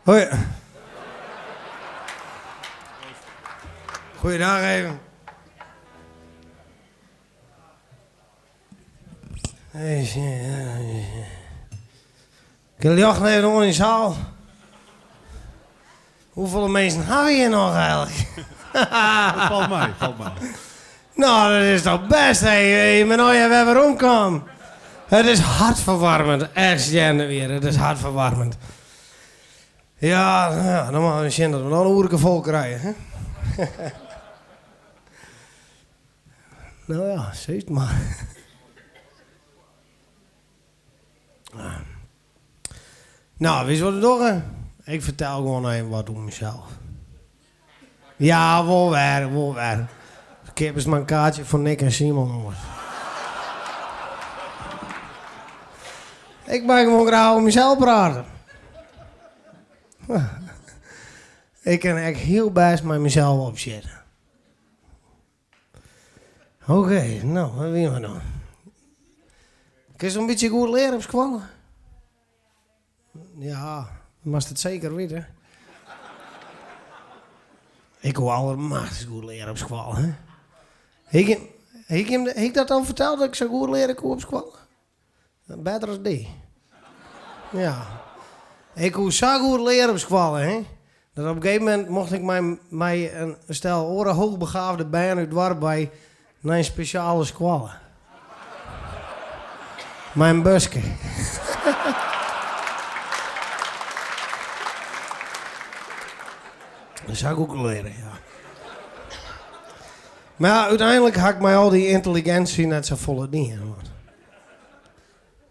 Hoi. Goeiedag even. Even sjen. Kin ljocht even oan yn de saal? Hoefolle minsken ha we hjir noch eigenlik? Falt mei, falt mei. No, dat is toch bêst, hé. Je binne allegear wer weromkaam. It is hartferwaarmend, echt sjen wier, it is hartferwaarmend. Ja, no ja, dan moatte we sjen dat we noch in oerke fol krije, hè. No ja, sis it mar. No, witst wat we dogge? Ik fertel gewoan even wat oer mysels. Ja, wol wer, wol wer. Keapest mar in kaartsje foar Nick en Simon oars. Ik mei gewoan graach oer mysels prate. Ik kin ek hiel bêst mei mysels opsjitte. Oké, no, wêr wiene we no? Kinst in bytsje goed leare op skoalle? Ja, moatst it seker witte. Ik koe aldermachtichst goed leare op skoalle, hè. Hie ik, hie ik jim, hie ik dat al ferteld dat ik sa goed leare koe op skoalle? Better as dy. Ja. Ik koe sa goed leare op skoalle, hè. Dat op in gegeven momint mocht ik mei, mei in stel oare hoogbegaafde bern út it doarp wei nei in spesjale skoalle. Mei in buske. Sa goed leare, ja. Mar ja, úteinlik ha ik mei al dy yntelliginsje net safolle dien. Want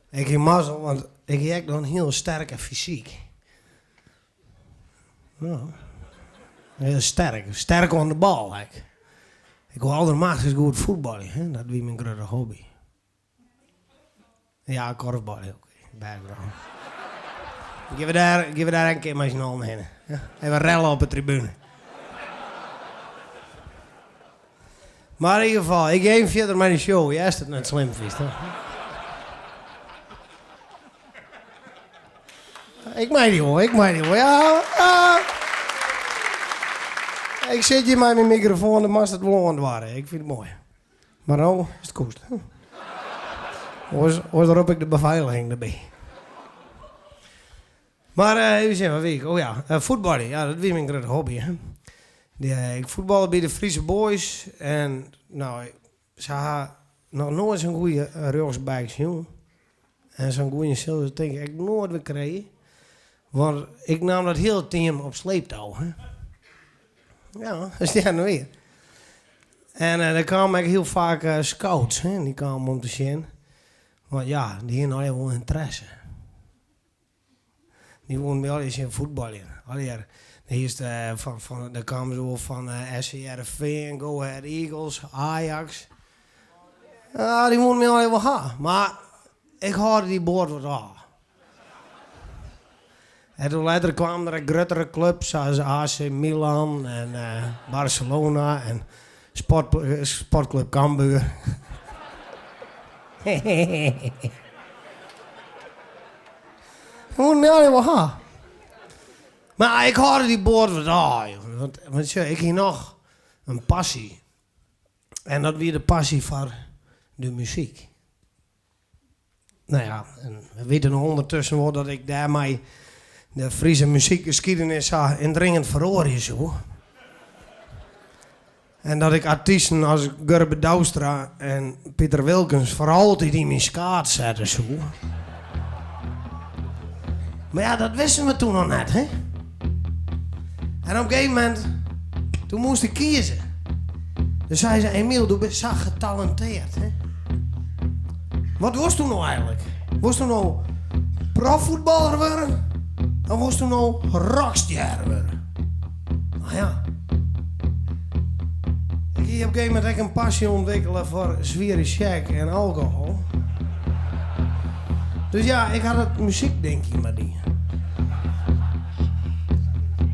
ik hie mazzel, want ik hie ek noch in hiel sterke fysyk. Ja. Hiel sterk, sterk oan de bal ek. Ik koe aldermachtichst goed fuotbalje, hè. Dat wie myn grutte hobby. Ja, korfbalje ook. Background. Gean we dêr, gean we dêr in kear mei syn allen hinne. Even relle op de tribune. Mar yn ieder gefal, ik gean even fierder mei de show. Ast it net slim fynst. Ik mei dy wol, ik mei dy wol. Ja, ja. Ik sit hjir mei myn mikrofoan, dan moatst it wol oandoare. Ik fyn it moai. Mar no is it koest. Oars, oars rop ik de befeiliging derby. Mar even sjen, wat wie ik? Oh ja, fuotbalje. Ja, dat wie myn grutte hobby. Hè. Ik fuotballe by de Friese Boys en no, se ha noch noait sa'n goede rjochtsback sjoen. En sa'n goede sille se tink ik ek noait wer krije. Want ik naam dat hiele team op sleeptou. Hè. Ja, dat is net wier. En der kamen ek hiel faak scouts, hè, dy kamen om te sjen. Want ja, dy hiene allegear wol ynteresse. Dy woene my allegear sjen fuotbaljen. Allegear. Earst fan, fan, dêr kamen se wol fan SC Hearrenfean, Go Ahead Eagles, Ajax. Ja, dy woene my allegear wol ha. Mar ik hâlde dy boat wat ôf. En toen letter kwamen der ek gruttere clubs sa as AC Milan en Barcelona en sport, Sportclub Cambuur. Woene my allegear wol ha. Mar ik hâlde dy boat wat ôf, want, want sjoch, ik hie noch in passy. En dat wie de passy foar de muzyk. No ja, en we witte no ûndertusken wol dat ik dêrmei de Friese muzykgeskiednis sa yndringend feroarje soe. En dat ik artysten as Gurbe Douwstra en Piter Wilkens foar altyd yn myn skaad sette soe. Mar ja, dat wisten we toen noch net, hè? En op in gegeven momint, toen moast ik kieze. Dus sei se, Emiel, do bist sa getalenteerd, hè? Wat wolsto no eigenlik? Wolsto no proffuotballer wurde? Of wolsto no rockstjer wurde? No ja. Ik hie op in gegeven momint ek in passy ûntwikkele foar swiere sjek en alkohol. Dus ja, ik ha dat muzykdinkje mar dien.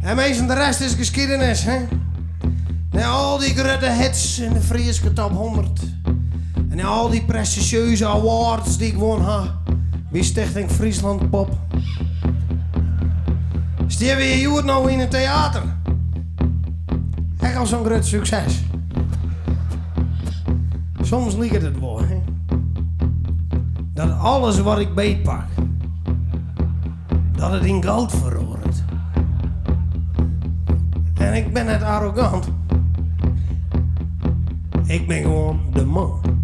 En minsken, de rest is geschiedenis, hè? Nei al dy grutte hits yn de Fryske top 100 en nei al dy prestizjeuze awards dy't ik wûn ha by Stichting Friesland Pop. Stean we hjoed no yn in teater. Ek al sa'n grut sukses. Soms liket it wol, hè? Dat alles wat ik beetpak, dat it yn goud feroaret. En ik bin net arrogant. Ik bin gewoan de man.